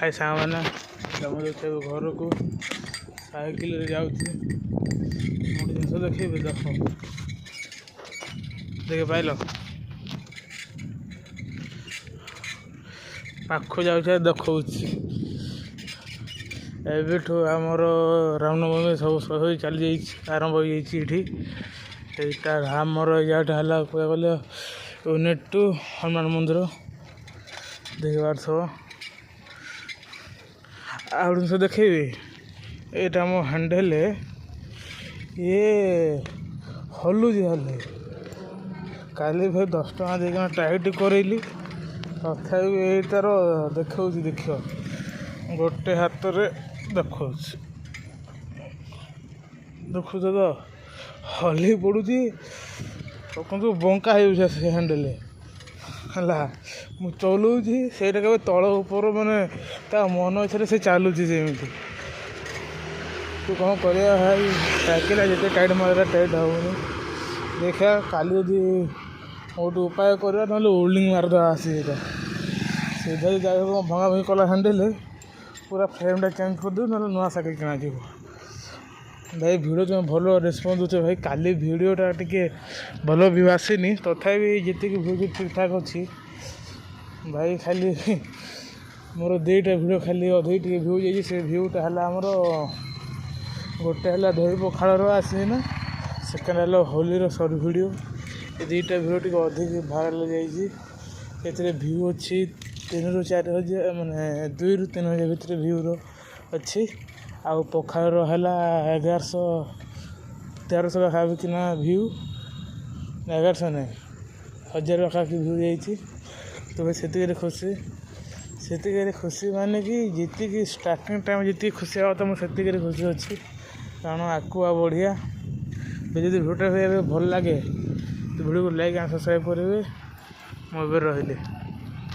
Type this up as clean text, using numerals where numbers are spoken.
High ସାଙ୍ଗମାନେ, ମୁଁ ଯାଉଛି ଏବେ ଘରକୁ, ସାଇକେଲରେ ଯାଉଛି। ଗୋଟେ ଜିନିଷ ଦେଖେଇବି, ଦେଖ, ଦେଖି ପାଇଲ? ପାଖକୁ ଯାଉଛି, ଦେଖଉଛି। ଏବେଠୁ ଆମର ରାମନବମୀ ସବୁ ସହି ଚାଲିଯାଇଛି, ଆରମ୍ଭ ହୋଇଯାଇଛି ଏଠି। ଏଇଟା ଆମର ଏଇ ଜାଗାଟା ହେଲା କହିବାକୁ ଗଲେ ୟୁନିଟ୍ 2 ହନୁମାନ ମନ୍ଦିର, ଦେଖିପାରୁଥିବ। ଆଉ ଗୋଟେ ଜିନିଷ ଦେଖେଇବି, ଏଇଟା ଆମ ହ୍ୟାଣ୍ଡେଲ ଇଏ ହଲୁଛି। ହେଲେ କାଲି ଭାଇ 10 ଟଙ୍କା ଦେଇକିନା ଟାଇଟ୍ କରେଇଲି, ତଥାପି ଏଇଟାର ଦେଖାଉଛି। ଦେଖିବ, ଗୋଟେ ହାତରେ ଦେଖାଉଛି, ଦେଖୁଛ ତ? ହଲି ପଡ଼ୁଛି କିନ୍ତୁ ବଙ୍କା ହେଇଯାଉଛି ସେ ହ୍ୟାଣ୍ଡେଲ। ହେଲା, ମୁଁ ଚଲଉଛି ସେଇଟା କେବେ ତଳ ଉପର, ମାନେ ତା ମନ ଇଚ୍ଛାରେ ସେ ଚାଲୁଛି ସେମିତି। ତୁ କ'ଣ କରିବା ଭାଇ, ସାଇକେଲ ଯେତେ ଟାଇଟ୍ ମାରିଲା ଟାଇଟ୍ ହେଉନି। ଦେଖିବା କାଲି ଯଦି ଗୋଟେ ଉପାୟ କରିବା, ନହେଲେ ଓଲ୍ଡିଂ ମାରିଦେବା ଆସି। ଏଇଟା ସିଧା ଯାଇ ଭଙ୍ଗା ଭଙ୍ଗି କଲା ହ୍ୟାଣ୍ଡେଲ, ପୁରା ଫ୍ରେମ୍ଟା ଚେଞ୍ଜ କରିଦେବୁ, ନହେଲେ ନୂଆ ସାଇକେଲ କିଣାଯିବ। ଭାଇ, ଭିଡ଼ିଓ ତୁମେ ଭଲ ରେସ୍ପନ୍ସ ଦେଉଛ ଭାଇ। କାଲି ଭିଡ଼ିଓଟା ଟିକେ ଭଲ ଭ୍ୟୁ ଆସିନି, ତଥାପି ଯେତିକି ଭ୍ୟୁ ଠିକ୍ଠାକ୍ ଅଛି ଭାଇ। ଖାଲି ମୋର 2ଟା ଭିଡ଼ିଓ ଖାଲି ଅଧିକ ଟିକେ ଭ୍ୟୁ ଯାଇଛି। ସେ ଭ୍ୟୁଟା ହେଲା ଆମର ଗୋଟେ ହେଲା ଦହି ପଖାଳର ଆସିନି ନା, ସେକେଣ୍ଡ ହେଲା ହୋଲିର ସର୍ଟ ଭିଡ଼ିଓ। ଏ 2ଟା ଭିଡ଼ିଓ ଟିକେ ଅଧିକ ଭାଇରାଲ୍ ଯାଇଛି। ଏଥିରେ ଭ୍ୟୁ ଅଛି 3ରୁ 4 ହଜାର, ମାନେ 2ରୁ 3 ହଜାର ଭିତରେ ଭ୍ୟୁର ଅଛି। ଆଉ ପଖାଳର ହେଲା 1100 1300 ପାଖାପାଖି ନା ଭ୍ୟୁ, 1100 ନାହିଁ, 1000 ପାଖାପାଖି ଭ୍ୟୁ ଯାଇଛି। ତ ଭାଇ ସେତିକିରେ ଖୁସି, ସେତିକିରେ ଖୁସି, ମାନେ କି ଯେତିକି ଷ୍ଟାର୍ଟିଂ ଟାଇମ୍ ଯେତିକି ଖୁସି ହେବା ତ ମୁଁ ସେତିକିରେ ଖୁସି ଅଛି, କାରଣ ଆଗକୁ ଆଉ ବଢ଼ିଆ। ଯଦି ଭିଡ଼ିଓଟା ଏବେ ଭଲ ଲାଗେ ତ ଭିଡ଼ିଓକୁ ଲାଇକ୍ ଆଣ୍ଡ ସବସ୍କ୍ରାଇବ୍ କରିବେ। ମୁଁ ଏବେ ରହିଲି।